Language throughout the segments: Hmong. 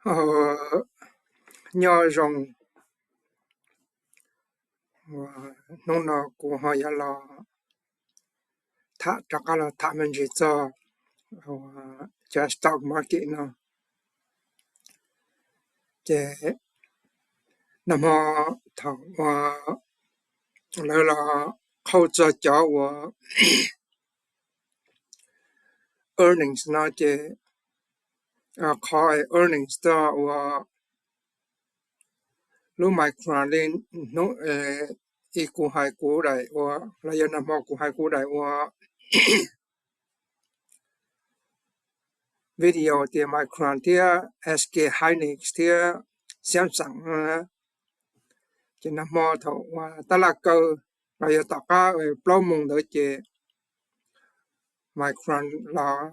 Nyob zoo, hnub no kuv ho yuav los tham, rov qab los tham me ntsis txog cov stock market no. Ces nag hmo thaum uas lawv los qhauj txog cov uas earnings no ces, qhov earnings txog uas lub Micron li hnub ib kuv hais kuv daim ua, los yog nag hmo kuv hais kuv daim ua video tias Micron thiab SK Hynix thiab Samsung no. Ces nag hmo thaum uas tab laj kaw los yog tom qab plaub moos ntawd ces Micron los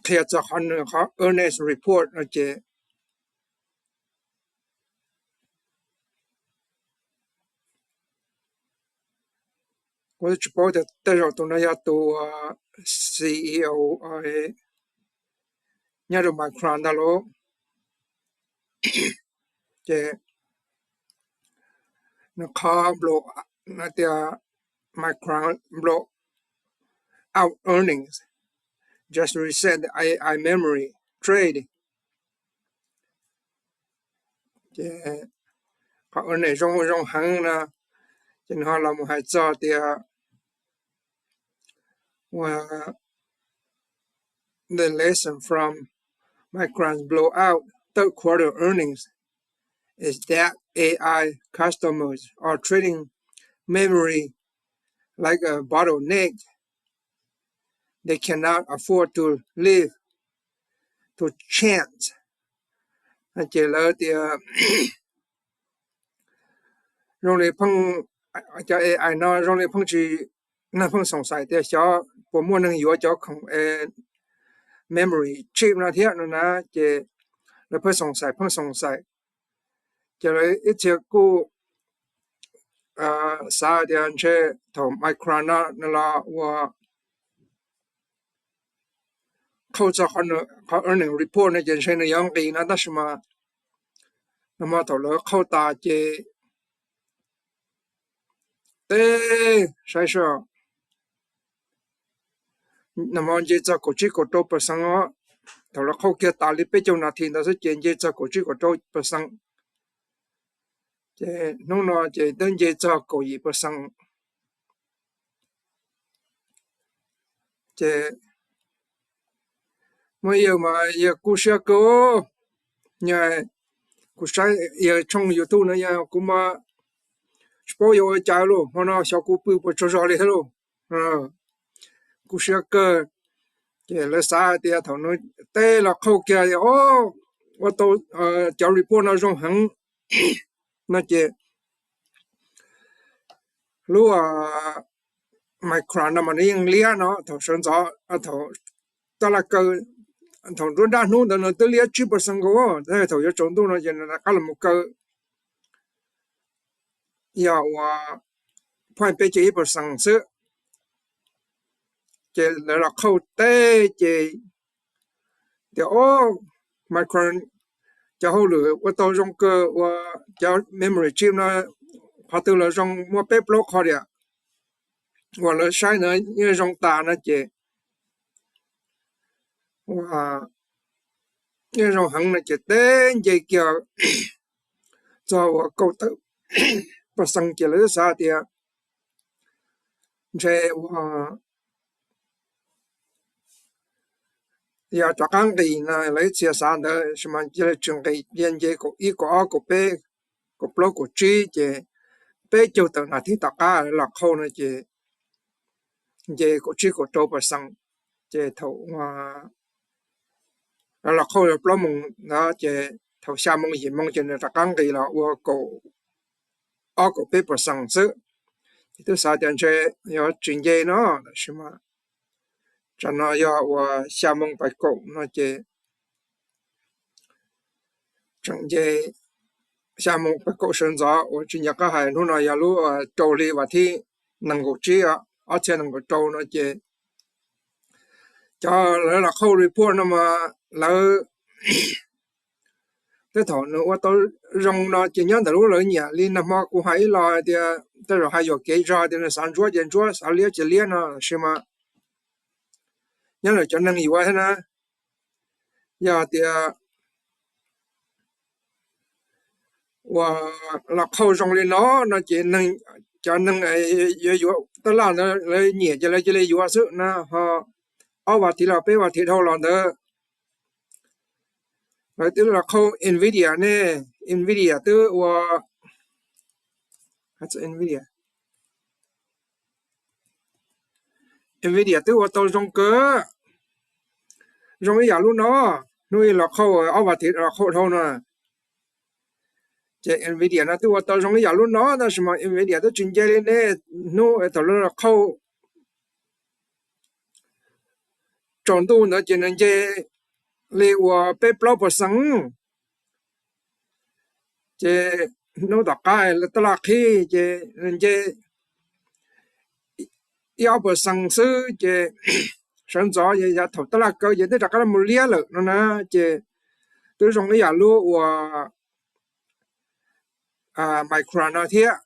qhia txog qhov nws qhov earnings report no ces kuv tsis paub tias tej zaum tus no yog tus CEO nyob rau Micron ntag lauj. Ces nws qhov blow, tias Micron blow out earnings, just reset the A I memory trade. Ces qhov earnings zoo zoo heev no ces nws ho los mus hais txog tias the lesson from Micron's blowout third quarter earnings is that A I customers are treating memory like a bottleneck they cannot afford to leave to chance. Ces lawv tias zoo li pheej, cov A I no zoo li pheej tsis, neeg pheej xoom xais tias xyov puas muaj neeg yuav cov khoom memory chip no thiab no na. Ces lawv pheej xoom xais pheej xoom xais. Ces lawv ib txhia kuj xav tias ntshe thaum Micron no nws los ua qhauj txog qhov earning report no ces ntshe nws yuav nqis no, tab sis mas nag hmo thaum lawv qhauj tas ces teb saib seb, nag hmo nce txog kaum tsib kaum rau percent os. Thaum lawv qhauj kiag tas li peb caug nas this ntawd xwb ces nce txog kaum tsib kaum rau percent. Ces hnub no ces twb nce txog kaum yim percent. Ces muaj ib yawg mas yawg kub siab kawg, yog kuv saib yawg tshooj YouTube no yog kuv mas tsis paub yuav ua cas lauj, hmo no xyov kuv pw puas tsaug zog li thiab lauj. Kub siab kawg. Ces lawv xav hais tias thaum nws teb los qhauj kiag o, ua tau cov report no zoo heev no ces lub Micron no mas nws yeej liab no, thaum sawv ntxov thaum tab laj kaw, thaum nruab nrab hnub ntawd nws twb liab tsib percent nkaus, thaum yuav tsaus ntuj no ces nws rov qab los mus kaw yog uas point peb caug ib percent xwb. Ces lawv los qhauj teb ces tias o, Micron cov hauj lwm ua tau zoo kawg, ua cov memory chip no qhov twg los zoo, muaj peb plaub qhov diam uas lawv saib ntawd yeej zoo tas no ces yeej zoo heev no ces teb nce kiag txog uas kaum tawm percent ces lawv xav tias ntshe uas yog rov qab nqis no, lawv ib txhia xav ntawd, tab sis mas cia li tsis nqis, cia nce kaum ib kaum ob kaum peb kaum plaub kaum tsib ces peb caug tawm nas this tom qab los qhauj no ces nce kaum tsib kaum rau percent. Ces thaum lawv los qhauj plaub moos ntawd ces thaum xya moos yim moos ces nws rov qab nqis los ua kaum ob kaum peb percent xwb. Ces twb xav tias ntshe yuav tsis nce no, tab sis mas tsam no yog uas xya moos pais kaum no ces tseem nce. Xya moos pais kaum sawv ntxov uas tsis nco qab hais, hnub no yog lub rau hli vas thib nees nkaum tsib, ob txhiab nees nkaum rau no ces cov lawv los qhauj report no mas lawv, tej thaum nws ua tau zoo no ces nyob ntawm lub lawv nyiam li nag hmo kuv hais ib los hais tias tej zaum hais yuam kev zog tias nws xav ntsuab ces ntsuab, xav liab ces liab no, tab sis mas nyob ntawm cov neeg yuav thiab na. Yog tias uas los qhauj zoo li no no ces cov neeg yuav yuav tab laj ntawd lawv nyiam ces lawv cia li yuav xwb na. Ho ob vas thiv los peb vas thiv dhau los ntawd lawv twb los qhauj Nvidia ne. Nvidia twb ua, Nvidia, Nvidia twb ua tau zoo kawg, zoo ib yam lub no. Hnub ib los qhauj, ob vas thiv los qhauj dhau no. Ces Nvidia no twb ua tau zoo ib yam lub no tab sis mas Nvidia twb tsis nce li nej. Hnub thaum lawv los qhauj tsaus ntuj ntawd ces nws nce li uas peb plaub percent. Ces hnub tom qab lawv tab laj qhib ces nws nce ib ob percent xwb ces sawv ntxov yav thaum tab laj kaw ces twb rov qab mus liab lawm no na. Ces twb zoo ib yam lub uas Micron no thiab,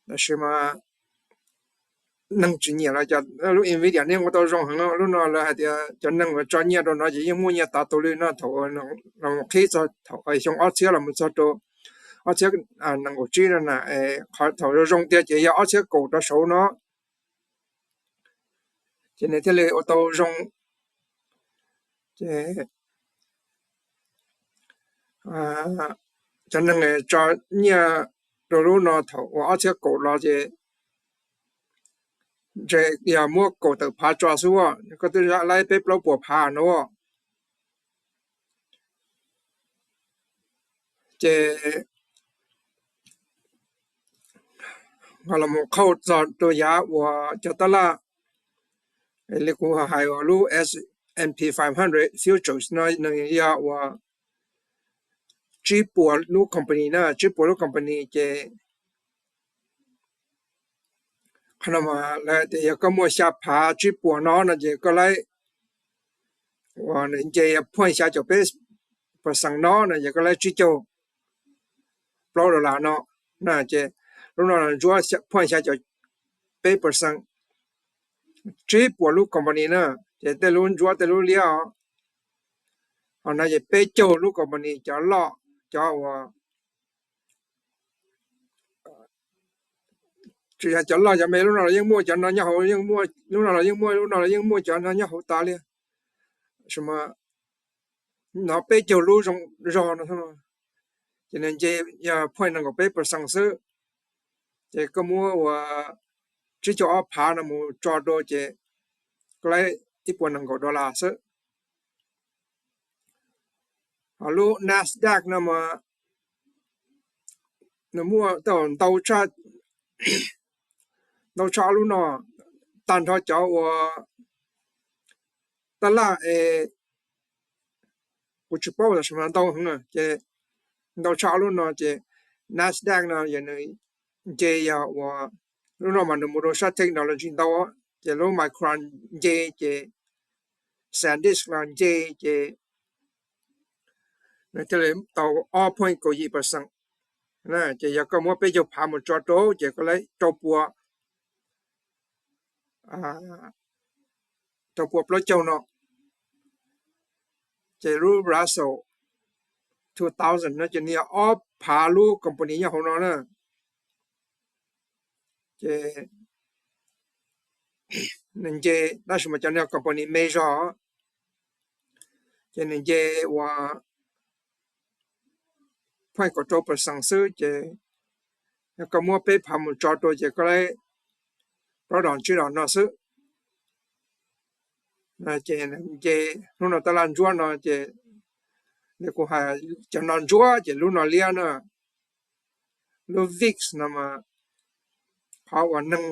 tab sis mas neeg tsis nyiam los cov lub Nvidia nej ua tau zoo heev. Lub no lawv hais tias cov neeg uas tso nyiaj rau no ces yeej muaj nyiaj tas tus li no thaum los qhib txog thaum xyoo ob txhiab los mus txog rau ob txhiab nees nkaum tsib no na. Qhov thaum zoo zoo tiag ces yog ob txhiab kaum rau saud no ces nws thiaj li ua tau zoo. Ces cov neeg tso nyiaj rau lub no thaum uas ob txhiab kaum los ces ntshe yog muab kaum tawm phav tso xwb, koj twb laib peb plaub puas phav no. Ces los mus qhauj txog rau yav uas cov tab laj li kuv hais uas lub S and P five hundred futures no nws yog uas tsib puas lub company na, tsib puas lub company ces qhov no mas lawv tias yog koj muaj xya phav tsib puas no no ces koj laib uas nws nce phooj xya caum peb percent no no ces koj laib tsib caug plaub dollar no na. Ces lub no ntsuab phooj xya caum peb percent, tsib puas lub company na. Ces tej lub ntsuab tej lub liab os. Ho no ces peb caug lub company cov loj, cov uas tsis yog cov loj cov me, lub no los yeej muaj, cov no nyob hauv yeej muaj, lub no los yeej muaj, lub no los yeej muaj, cov no nyob hauv tas li. Tab sis mas no peb caug lub zoo zog no ces nws nce yog phooj nees nkaum peb percent xwb. Ces koj muab uas tsib caug ob phav no mus tso rau ces koj laib ib puas nees nkaum dollar xwb. Ho lub Nasdaq no mas nws muaj ntau tshaj, ntau tshaj lub no, tag nrho cov uas tab laj es kuv tsis paub tab sis mas ntau heev na. Ces ntau tshaj lub no ces Nasdaq no yog nws nce yog uas lub no mas nws mus rau sab technology ntau, ces lub Micron nce, ces SanDisk los nce, ces nws thiaj li tau ob point kaum yim percent. Ces yog koj muab peb caug phav mus tso rau ces koj laib rau pua, rau pua plaub caug no. Ces lub Russell two thousand no ces nws yog ob phav lub company nyob hauv no na. Ces nws nce, tab sis mas cov no company me zog, ces nws nce uas pheej kaum rau percent xwb, ces yog koj muab peb phav mus tso rau ces koj laib plaub dos tsib dos no xwb. Ces nce, hnub no tab laj ntsuab no ces li kuv hais, cov no ntsuab ces lub no liab na. Lub vix no mas qhov uas neeg,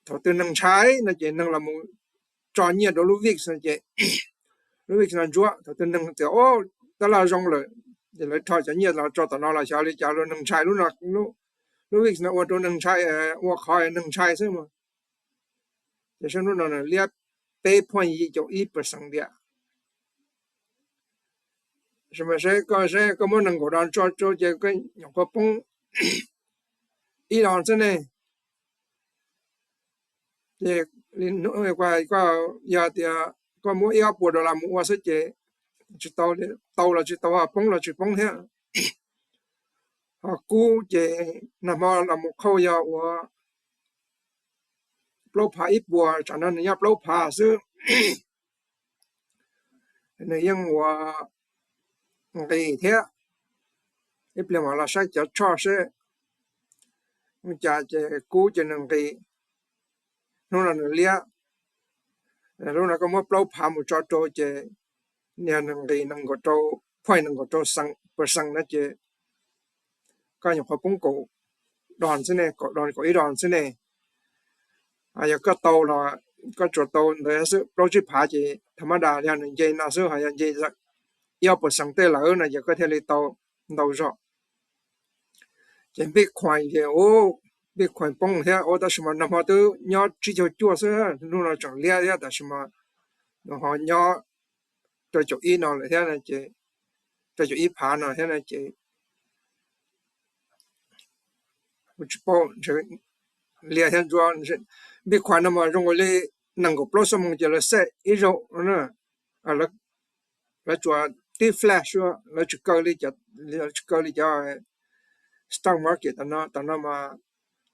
thaum twg neeg ntshai no ces neeg los mus tso nyiaj rau lub vix no ces lub vix no ntsuab. Thaum twg neeg tias tab laj zoo lawm ces lawv rho cov nyiaj los tso tom no los xyov li cas los neeg ntshai. Lub vix no ua rau neeg ntshai, ua qhov neeg ntshai xwb mas. Ces saib lub no nws liab peb point yim caum ib percent tiam. Seb mas seb koj, seb koj muab nees nkaum dos tso rau ces koj nyuam qhuav poob ib dos xwb ne. Ces yog tias koj muab ib ob puas dollar mus ua xwb ces tsis tau, tau los tsis tau, poob los tsis poob thiab. Ho kub ces nag hmo los mus qhauj yog ua plaub phav ib puas, tsam no nws nyob plaub phav xwb. Nws yeej ua nqis thiab. Ib pliag mam los saib cov chart seb ua cas ces kub ces nws nqis, hnub no nws liab. Lub no koj muab plaub phav mus tso rau ces niag nws nqis nees nkaum rau, point nees nkaum rau percent no ces koj nyuam qhuav poob kaum dos xwb ne, kaum dos kaum ib dos xwb ne. Yog koj tau los koj tsuas tau ntawd xwb, plaub tsib phav ces tha mab das yog nws nce no xwb, ho yog nce ib ob percent tej lawm no ces koj thiaj li tau ntau zog. Ces Bitcoin ces, Bitcoin poob thiab, tab sis mas nag hmo twb nyob tsib caug cuaj xwb, hnub no tseem liab thiab, tab sis mas nws ho nyob rau caum ib no lawm thiab no ces, rau caum ib phav no thiab no ces kuv tsis paub, liab thiab ntsuab. Bitcoin no mas zoo li nees nkaum plaub xuab moos ces lawv set ib zaug, lawv tsuas tib flash xwb, lawv tsis kaw li, tsis kaw li cov stock market tam no, tam no mas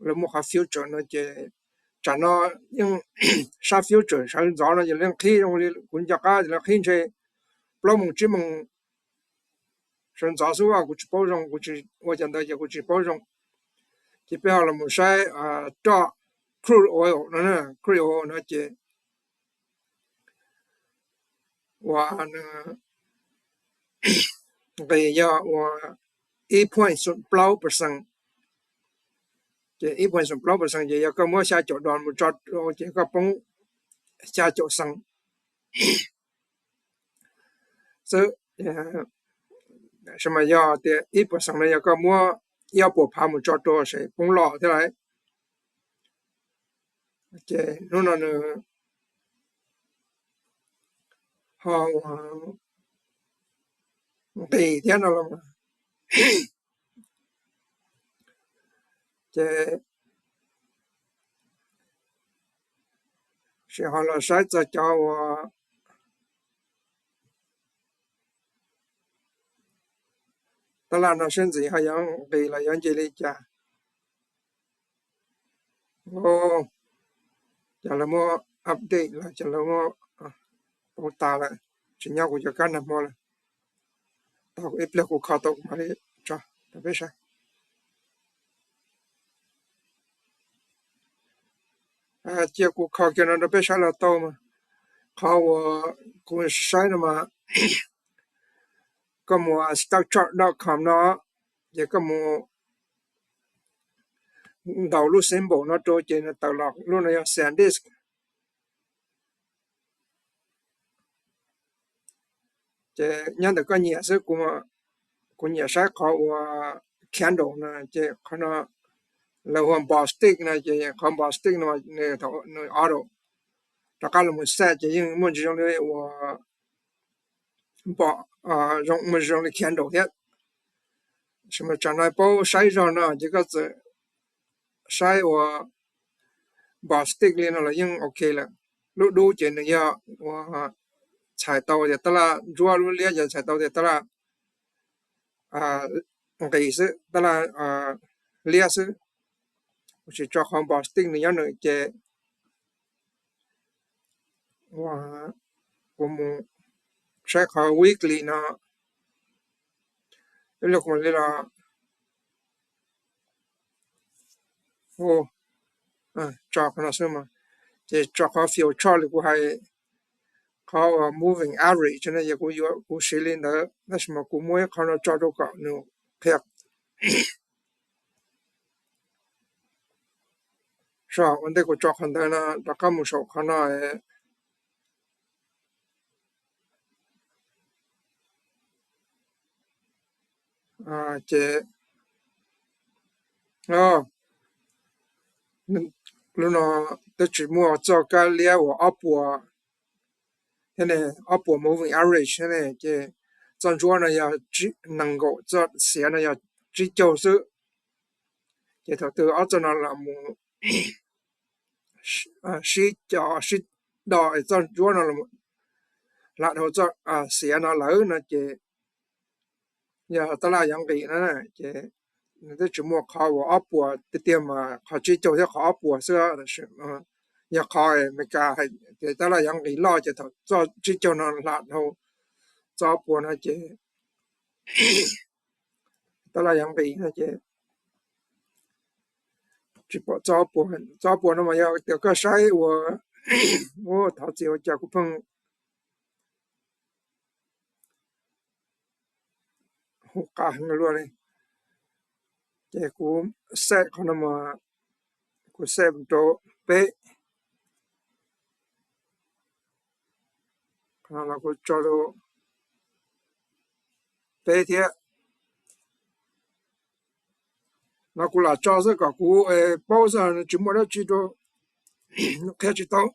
lawv muaj qhov future no ces tsam no yeej sab future sawv ntxov no ces lawv qhib zoo li kuv nco qab ces lawv qhib ntshe plaub moos tsib moos sawv ntxov xwb, kuv tsis paub zoo, kuv tsis ua cov ntawd ces kuv tsis paub zoo. Ces peb ho los mus saib roj crude oil no, crude oil no ces ua nqis yog ua ib point plaub percent. Ces ib point plaub percent ces yog koj muab xya caum dos mus tso rau ces koj poob xya caum xees xwb. Tab sis mas yog tias ib percent no yog koj muab ib ob puas phav mus tso rau ces poob loj thiab lawm. Ces hnub no nws ho nqis thiab no los ces sim ho los saib txog cov uas tab laj no seb ntxim ho yuav nqis los yuav nce li cas. Ces lawv muab update los ces lawv muab pauv tas lawm, tsis nyob kuv cov kab nag hmo lawm. Tau ib pliag kuv kho tau kuv mam li tso rau peb saib. Cia kuv kho kiag no rau peb saib los tau mas. Qhov uas kuv saib no mas koj mus stock chart dot com no, ces koj mus ntaus lub symbol no rau ces nws tawm los lub no yog SanDisk. Ces nyob ntawm koj nyiam xwb, kuv nyiam saib qhov uas candle no ces qhov no lawv hu ball stick no ces qhov ball stick no nws auto rov qab los mus set ces yeej muaj ntsis zoo li uas zoo, muaj ntsis zoo li candle thiab. Tab sis mas tsam no paub saib zog no ces koj txawm saib uas ball stick li no los yeej ok lawm. Lub dub ces nws yog uas txhais tau tias tab laj ntsuab, lub liab ces txhais tau tias tab laj nqis xwb, tab laj liab xwb. Kuv sim tso qhov ball stick nws nyob nws ces kuv mus saib qhov weekly no. Ib los kuv mam li los tso qhov no xwb mas. Ces tso qhov future li kuv hais, qhov moving average no ces kuv yuav, kuv siv li ntawd, tab sis mas kuv muab ib qhov no tso rau kom nws qhia. Ua ntej kuv tso qhov ntawd no rov qab mus saum qhov no. Ces lub no twb tsis muaj txoj kab liab uas ob puas thiab ne, ob puas moving average thiab ne, ces txoj ntsuab no yog nees nkaum, txoj xiav no yog tsib caug xwb. Ces thaum twg ob txoj no los mus sib co sib do txoj ntsuab no hla dhau txoj xiav no lawm no ces yog tab laj yuav nqis na, ces nws twb tsis muaj qhov uas ob puas tiag tiag mas qhov tsib caug thiab qhov ob puas xwb. Yog qhov Amelikas hais tias tab laj yuav nqis loj ces thaum txoj tsib caug no hla dhau txoj ob puas no ces tab laj yuav nqis no ces tsis pom txoj ob puas. Txoj ob puas no mas yog tias koj saib ua, thov txim ua cas kuv pheej hu qa heev luaj li. Ces kuv set qhov no, kuv set rau peb, qhov no los kuv tso rau peb thiab. No kuv lam tso xwb kom kuv paub xwb, tsis muaj dab tsi rau, qhia tsis tau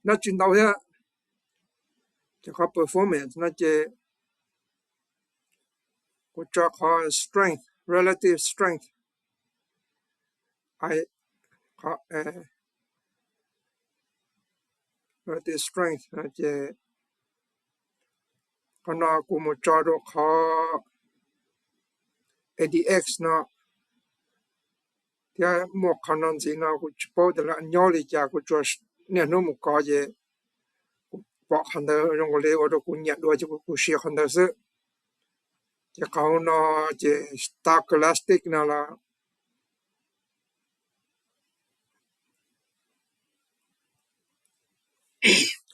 dab tsi ntau thiab. Ces qhov performance no ces kuv tso qhov strength, relative strength, qhov relative strength no ces qhov no kuv mus tso rau qhov A D X no thiab muaj qhov no ntxiv no kuv tsis paub tias lam nyob li cas, kuv tsuas niaj hnub mus kov ces kuv pom qhov ntawd zoo nkaus li ua rau kuv nyiam dua ces kuv siv qhov ntawd xwb. Ces qhov no ces stochastic no los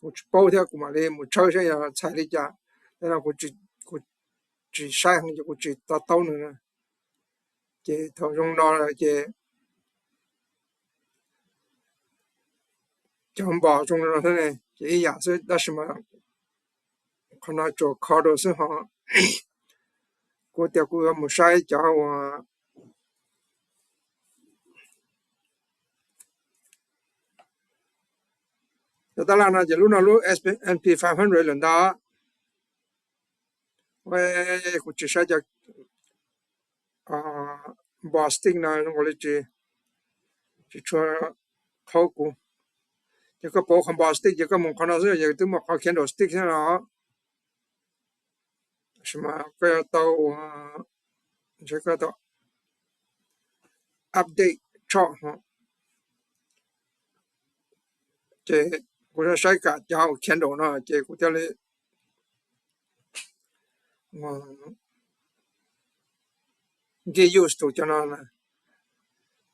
kuv tsis paub thiab, kuv mam li mus tshawb saib yog txhais li cas. Tab no kuv tsis saib heev ces kuv tsis to taub nws. Ces thaum zoo no ces cov npos zoo no xwb ne, ces ib yam xwb tab sis mas qhov no tsuas kho rau xwb ho. Kuv tias kuv yuav mus saib cov uas cov tab laj no ces lub no lub S P, S P five hundred lawm ntag. Kuv tsis saib cov npos stick no zoo nkaus li tsis tshua qhaub kuv. Ces koj pauv qhov npos stick ces koj mus qhov no xwb, ces twb muaj qhov candle stick xwb no. Tab sis mas koj yuav tau, ntshe koj tau update chart ho. Ces kuv saib kam cov candle no ces kuv thiaj li get used to cov no.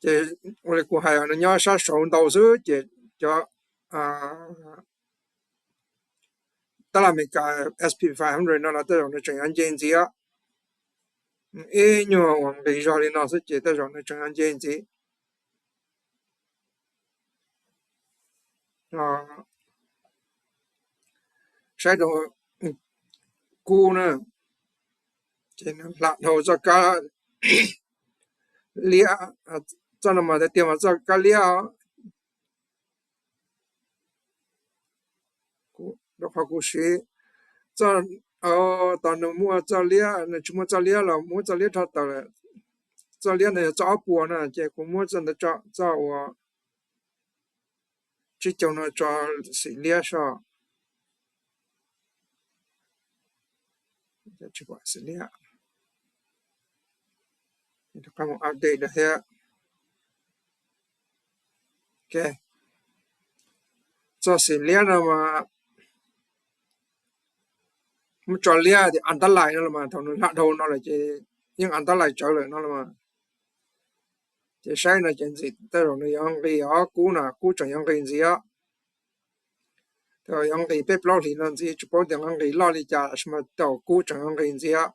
Ces ua li kuv hais nws nyob sab saud ntau xwb ces cov tab laj Amelikas S P five hundred no los tej zaum nws tseem yuav nce ntxiv. Ib nyuag uas nqis zog li no xwb ces tej zaum nws tseem yuav nce ntxiv. Saib rau kub na, ces nws hla dhau txoj kab liab, txoj no mas tiag tiag mas txoj kab liab. Rau qhov kuv siv txoj, tos nws muaj txoj liab, nws tsis muaj txoj liab los muab txoj liab rho tawm lawm. Txoj liab no yog txoj ob puas no ces kuv muab txoj ntawd tso, txoj uas tsib caug no tso xim liab soj. Xim liab, rov qab mus update thiab. Txoj xim liab no mas muab tso liab tias underline no los mas thaum nws hla dhau no lawm ces yeej underline tsawv lawm no los mas. Ces saib no ces ntxim tej zaum nws yuav nqis os, kub no kub tseem yuav nqis ntxiv os. Tej zaum yuav nqis peb plaub hlis no ntxiv, tsis paub tias yuav nqis loj li cas tab sis mas tej zaum kub tseem yuav nqis ntxiv os.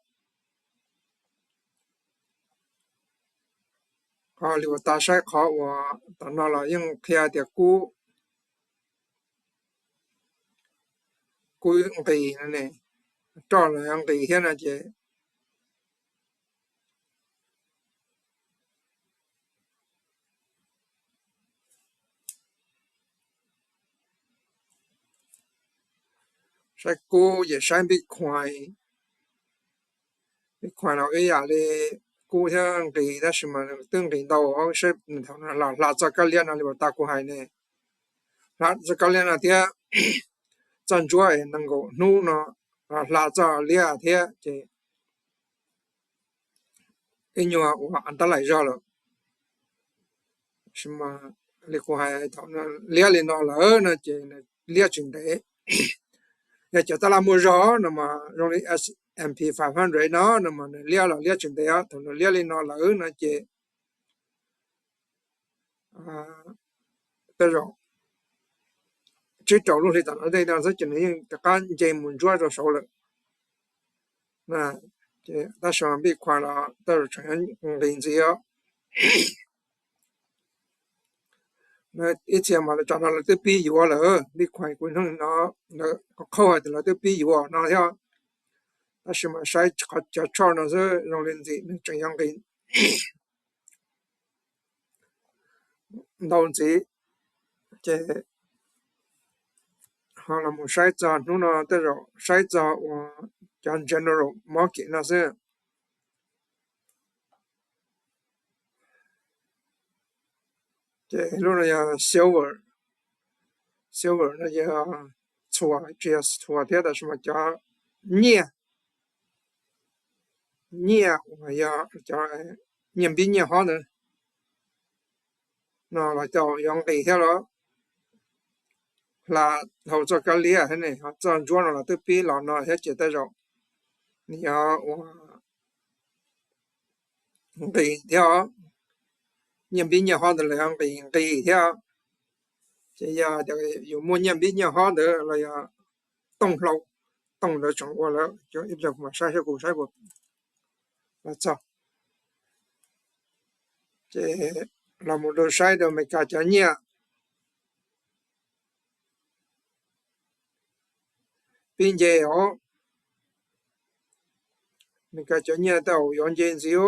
Qhov li uas tas saib qhov uas tom no los yeej qhia tias kub, kub nqis no ne, roj los yuav nqis thiab no ces Saib kub ces saib Bitcoin. Bitcoin los ib yam li kub thiab nqis tab sis mas twb nqis ntau, saib thaum no los hla txog kab liab no li uas tas kuv hais ne, hla txog kab liab no thiab txog ntsuab es nees nkaum hnub no los hla txog liab thiab ces ib nyuag ua tab laim zog lawm. Tab sis mas li kuv hais thaum liab li no lawm no ces liab tsis ntev. Yog cov tab laj muaj zog no mas zoo li S and P five hundred no no mas nws liab los liab tsis ntev, thaum nws liab li no lawm no ces tej zaum tsib rau lub hli tom no tej no xwb ces nws yeej rov qab nce mus ntsuab rau saud lawm. Tab sis Bitcoin los tej zaum tseem nqis ntxiv os. Ib txhia mas lawv tso no lawv twb pib yuav lawm Bitcoin, kuv hnov lawv qhov tias lawv twb pib yuav no thiab. Tab sis mas saib cov chart no xwb zoo li ntxim nws tseem yuav nqis ntau ntxiv. Ces ho los mus saib txog hnub no tej zaum saib txog uas cov general market no xwb. Ces lub no yog silver, silver no yog txhuas, tsis yog txhuas thiab tab sis mas cov nyiaj, nyiaj uas yog cov nyiaj npib nyiaj hob ntawd no los coj yuav nqis thiab los hla dhau txoj kab liab thiab ne, ho txoj ntsuab no los twb pib los no thiab ces tej zaum nws yog ua nqis thiab os. Nyiaj npib nyiaj hob ntawd los yog nqis nqis thiab. Ces yog tias yus muaj nyiaj npib nyiaj hob ntawd los yog tooj hlau, tooj ntawd tseem ua lawm, cov ib pliag kuv mam saib saib kuv saib puas los txog. Ces los mus rau saib rau Amelikas cov nyiaj pib nce os. Amelikas cov nyiaj tej zaum yuav nce ntxiv,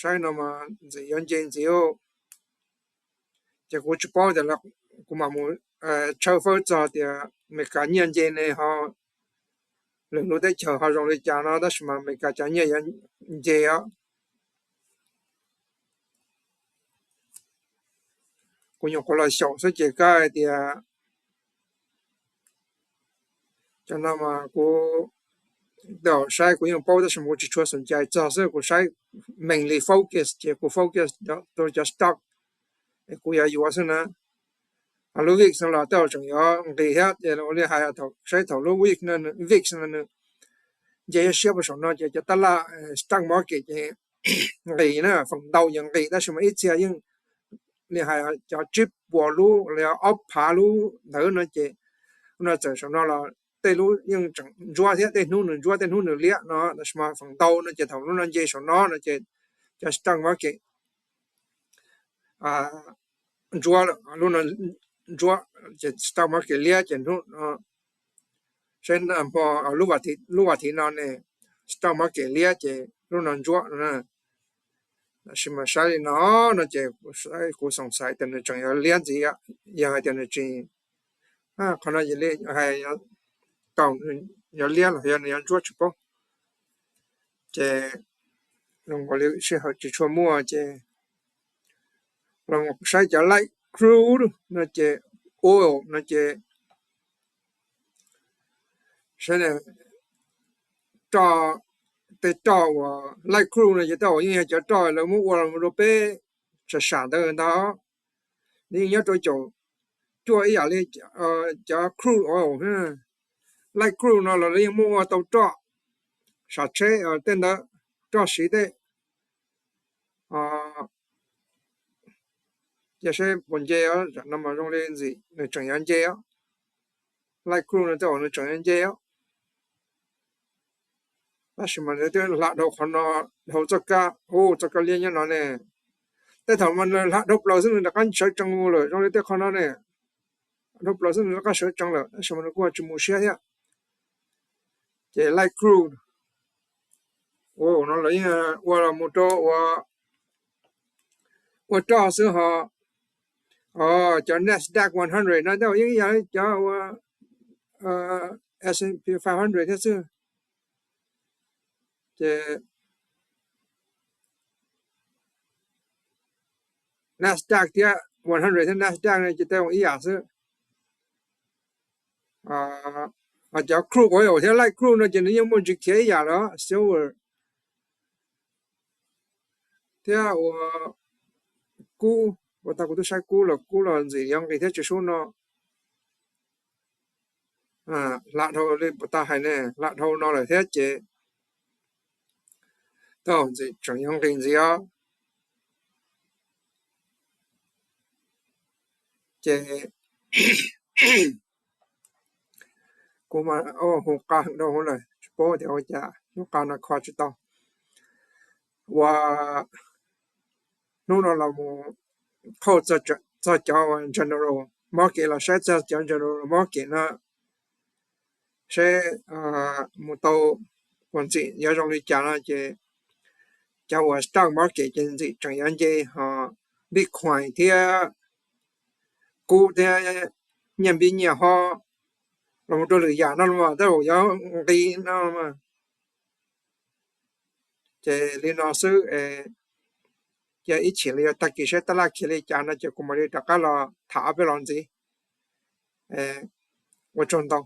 saib no mas ntxim yuav nce ntxiv. Ces kuv tsis paub tias kuv mam mus tshawb fawb txog tias Amelikas nyiaj nce ne ho lwm lub teb chaws ho zoo li cas no, tab sis mas Amelikas cov nyiaj yuav nce os. Kuv nyuam qhuav los xyaum xwb ces kab hais tias cov no mas kuv saib kuv yeej paub tab sis mas kuv tsis tshua xom cai txog xwb, kuv saib mainly focus ces kuv focus rau cov stock es kuv yuav yuav xwb na. Lub vix no los tej zaum tseem yuav nqis thiab, ces ua li hais saib thaum lub vix no, vix no nws nce siab puag saum no ces cov tab laj stock market ces nqis na, feem ntau ces nqis tab sis mas ib txhia yeej li hais cov tsib puas lub los yog ob phav lub ntawd no ces no txawm saum no los tej lub yeej tseem ntsuab thiab, tej hnub nws ntsuab tej hnub nws liab no, tab sis mas feem ntau no ces thaum lub no nce saum no no ces cov stock market ntsuab, lub no ntsuab ces stock market liab ces hnub seb hmo lub vas thiv no ne stock market liab ces lub no ntsuab no. Tab sis mas saib li no no ces kuv xoom xaiv tias nws tseem yuav liab ntxiv, yog hais tias nws tsis, qhov no hais tau yuav liab los yog nws yuav ntsuab tsis paub. Ces zoo nkaus li sij hawm tsis tshua muaj ces los saib cov light crude no ces, oil no ces saib roj, tej roj uas light crude no ces tej zaum yeej yog cov roj lawv muab ua los rau peb sam sam ntawd ntag. Nws yeej nyob rau caum cuaj ib yam li cov crude oil, light crude no los lawv yeej muab ua tau roj sam tsheb tej ntawd, roj siv tej. Cia seb puas nce, no mas zoo li ntxim nws tseem yuav nce. Light crude no tej zaum nws tseem yuav nce. Tab sis mas nws twb hla dhau qhov no, dhau txoj kab, txoj kab liab nyob no ne. Tej thaum mas nws hla dhau plaws xwb nws rov qab sawv tsees mus lawm, zoo li tej qhov no ne. Dhau plaws xwb nws rov qab sawv tsees lawm tab sis mas nws kuj tsis mus siab thiab. Ces light crude no los yeej ua los mus rau ua roj xwb ho. Cov Nasdaq one hundred no tej zaum yeej yog cov ua S and P five hundred thiab xwb. Ces Nasdaq thiab one hundred thiab Nasdaq no ces tej ib yam xwb. Cov crude oil thiab light crude no ces nws yeej muaj ntsis khiav ib yam lawm, silver thiab ua kub, ua tau kuv twb saib kub los kub los ntxim yuav nqis thiab tsis sub no. Hla dhau li puas tau hais ne, hla dhau no lawm thiab ces tau ntxim tseem yuav nqis ntxiv os. Ces kuv mas hu qa heev dhau hauv lawm tsis paub tias ua cas lub qa no kho tsis tau. Ua hnub no los mus qhauj txog cov general market los saib txog cov general market no seb mus tau puas ntxim yuav zoo li cas no ces cov uas stock market ces ntxim tseem yuav nce ho Bitcoin thiab kub thiab nyiaj npib nyiaj hob los mus rau lwm yam no los tej zaum yuav nqis no. Ces li no xwb, cia ib chim li yog tag kis seb tab laj khiav li cas no ces kuv mam li rov qab los tham ob peb los ntxiv. Ua tsaug ntau.